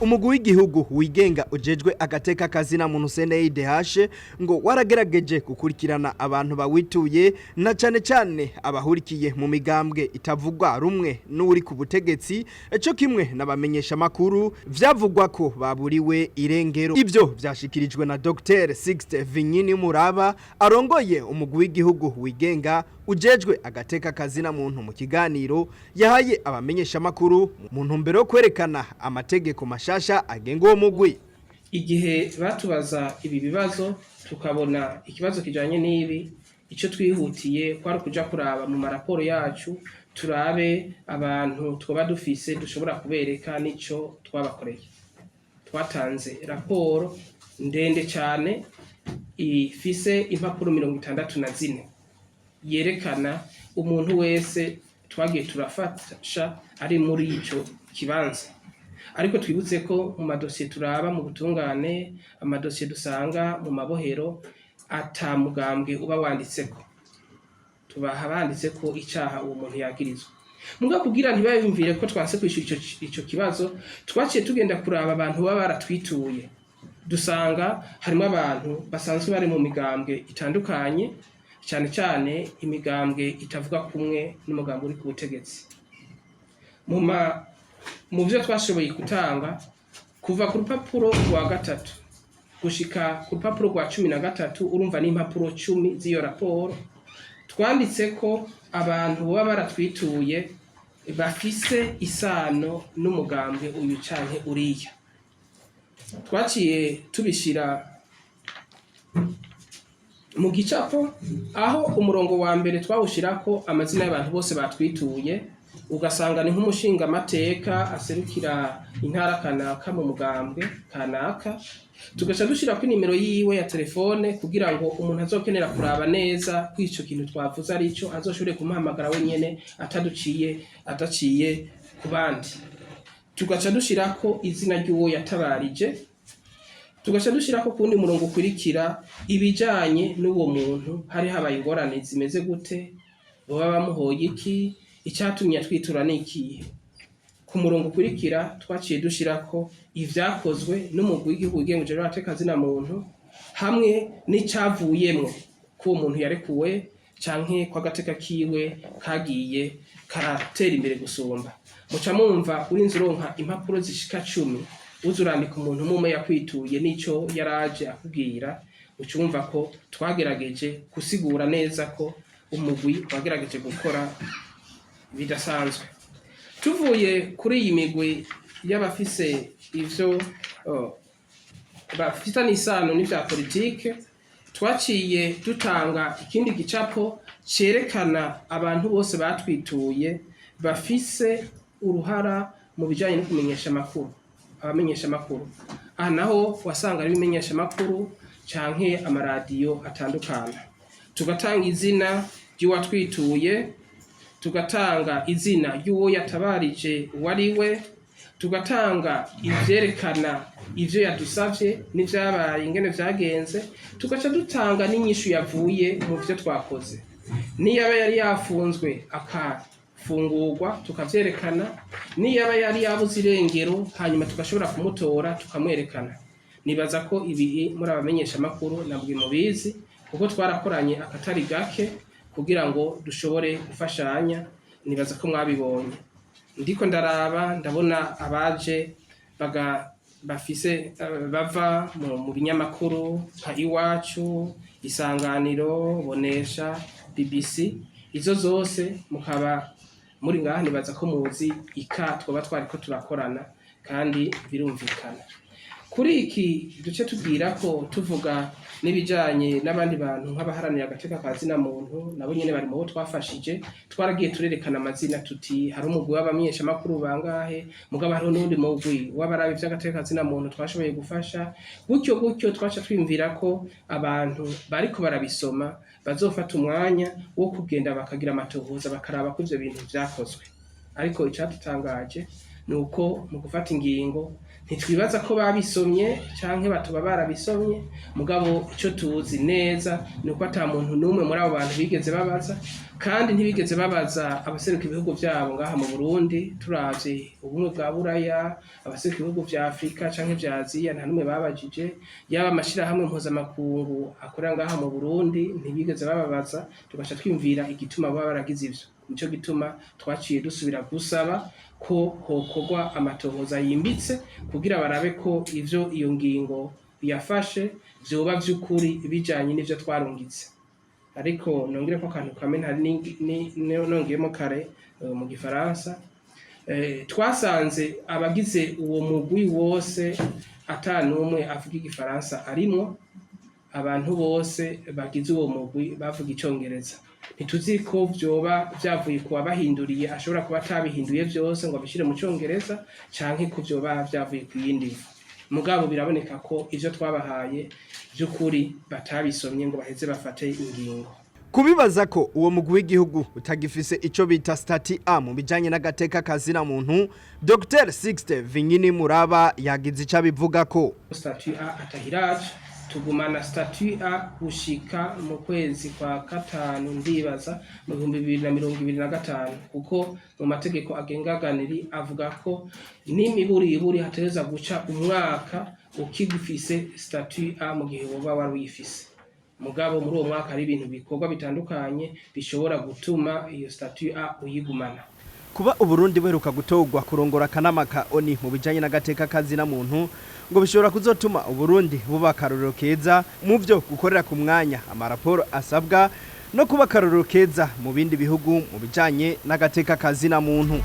Umugwi w'igihugu wigenga ujejwe agateka kazina muntu CNIDH ngo waragerageje gukurikirana abantu bawituye, na cane cane abahurikiye mu migambwe itavugwa rumwe n'uri ku butegetsi, co kimwe n'abamenyesha makuru vyavugwa ko baburiwe irengero. Ivyo vyashikirijwe na Dr Sixte Vinyini Muraba, arongoye umugwi w'igihugu wigenga ujejwe agateka kazina muntu, mu kiganiro yahaye abamenyesha makuru mu ntumbero yo kwerekana amategeko mashasha agenga uwo mugwi. Igihe batubaza ibi bibazo, tukabona ikibazo kijanye n'ibi, icyo twihutiye kwari ukuja kuraba mu maraporo yacu, turabe abantu twaba dufise dushobora kubereka n'ico twabakoreye. Twatanze raporo ndende cyane ifise impapuro 64 yerekana umuntu wese twagiye turafasha ari muri ico kibanza. Ariko twibutse ko mu madosiye turaba mu butungane, amadosiye dusanga mu mabohero, ata mugambwe uba wanditseko, tubaha banditseko icaha uwo muntu yagirizwa. Muga kugira ntibayumvire ko twanse kwishura ico kibazo, twaciye tugenda kuraba abantu baba baratwituye, dusanga harimo abantu basanzwe bari mu migambwe itandukanye, cyane cyane imigambwe itavuga kumwe n'umugambi uri ku butegetsi. Mu byo twashoboye gutanga, kuva ku rupapuro rwa 3 gushika ku rupapuro rwa 13, urumva n'impapuro 10 z'iyo raporo, twanditse ko abantu baba baratwituye bafise isano n'umugambwe uyu canke uriya. Twaciye tubishira mu gicapo, aho umurongo wa mbere twawushirako amazina y'abantu bose batwituye, ugasanga ni nk'umushingamateka aserukira intara kanaka mu mugambwe kanaka, tugaca dushirako inimero yiwe ya telefone kugira ngo umuntu azokenera kuraba neza ko ico kintu twavuze arico, azoshobore kumuhamagara wenyene ataduciye, adaciye ku bandi. Tugaca dushirako izina ry'uwo yatabarije, tugaca dushirako kuwundi murongo ukurikira ibijanye n'uwo muntu: hari habaye ingorane zimeze gute, boba bamuhoye iki, icatumye atwitura n'ikihe. Ku murongo ukurikira twaciye dushirako ivyakozwe n'umugwi w'igihugu wigenga ujejwe agateka kazina muntu, hamwe n'icavuyemwo, ko uwo muntu yarekuwe canke ko agateka kiwe kagiye karatera imbere gusumba. Muca mumva urinze uronka impapuro zishika 10 uza urandika umuntu umwe yakwituye n'ico yaraje akubwira, uca wumva ko twagerageje gusigura neza ko umugwi wagerageje gukora bidasanzwe. Tuvuye kuri iyi migwi y'abafise ivyo bafitanye isano n'ivya politike, twaciye dutanga ikindi gicapo cerekana abantu bose batwituye bafise uruhara mu bijanye no kumenyesha amakuru, abamenyesha amakuru. Aha naho wasanga ari ibimenyesha amakuru canke amaradiyo atandukana. Tugatanga izina ry'uwatwituye, tugatanga izina ry'uwo yatabarije uwo ari we, tugatanga ivyerekana ivyo yadusavye n'ivyabaye ingene vyagenze, tugaca dutanga n'inyishu yavuye mu vyo twakoze. Niyaba yari yafunzwe akafungurwa, tukavyerekana. Niyaba yari yabuze irengero, hanyuma tugashobora kumutora, tukamwerekana. Nibaza ko ibi muri abamenyesha amakuru nabwe mubizi, kuko twarakoranye akatari gake kugira ngo dushobore gufashanya. Nibaza ko mwabibonye. Ndiko ndaraba, ndabona abaje baga bafise bava mu binyamakuru nka Iwacu, Isanganiro, Bonesha, BBC, izo zose mukaba muri ngaha. Nibaza ko muzi ika twaba twariko turakorana, kandi birumvikana. Kuri iki duce tubwira ko tuvuga n'ibijanye n'abandi bantu nk'abaharanira agateka ka zina muntu, nabo nyene bari mu bo twafashije. Twaragiye turerekana amazina, tuti hari umugwi w'abamenyeshamakuru bangahe, mugabo hariho n'uwundi mugwi w'abarabe ivy'agateka ka zina muntu twashoboye gufasha. Gutyo gutyo twaca twiyumvira ko abantu bariko barabisoma bazofata umwanya wo kugenda bakagira amatohoza, bakaraba ko ivyo bintu vyakozwe. Ariko icadutangaje ni uko mu gufata ingingo ntitwibaza ko babisomye canke batoba barabisomye. Mugabo ico tuzi neza ni uko ata muntu n'umwe muri abo bantu bigeze babaza. Kandi ntibigeze babaza abaseruka ibihugu vyabo ngaha mu Burundi. Turavye Ubumwe bwa Buraya, abaseruka ibihugu vya Afrika canke vya Aziya, nta numwe babajije. Yaba amashirahamwe mpuzamakungu akorera ngaha mu Burundi, ntibigeze bababaza. Tugaca twiyumvira igituma baba baragize ivyo. Nico gituma twaciye dusubira gusaba ko hokorwa amatohoza yimbitse kugira barabe ko ivyo iyo ngingo yafashe vyoba vy'ukuri bijanye n'ivyo twarungitse. Ariko nongere ko akantu kamwe ntari nongeyemo kare mu gifaransa. Twasanze abagize uwo mugwi wose ata n'umwe avuga igifaransa arimwo. Abantu bose bagize uwo mugwi bavuga icongereza. Ntituzi ko vyoba vyavuye ku wabahinduriye, ashobora kuba atabihinduye vyose ngo abishire mu congereza, canke ko vyoba vyavuye ku yindi mvo. Mugabo biraboneka ko ivyo twabahaye vy'ukuri batabisomye ngo baheze bafate ingingo. Kubibaza ko uwo mugwi w'igihugu utagifise ico bita statut A mu bijanye n'agateka kazina muntu, Dr Sixte Vinyini Muraba yagize ico abivuga ko. Statut A atahiraje, tugumana statut A gushika mu kwezi kwa gatanu, ndibaza mu 2025, kuko mu mategeko agenga ANRI avuga ko n'imiburiburi hategereza guca umwaka ukigifise statut A mu gihe woba wari uyifise. Mugabo muri uwo mwaka hari ibintu bikorwa bitandukanye bishobora gutuma iyo statut A uyigumana. Kuba Uburundi buheruka gutorwa kurongora akanama ka ONU mu bijanye n'agateka kazina muntu ngo bishobora kuzotuma Uburundi buba akarorero keza mu vyo gukorera ku mwanya amaraporo asabwa, no kuba akarorero keza mu bindi bihugu mu bijanye n'agateka kazina muntu.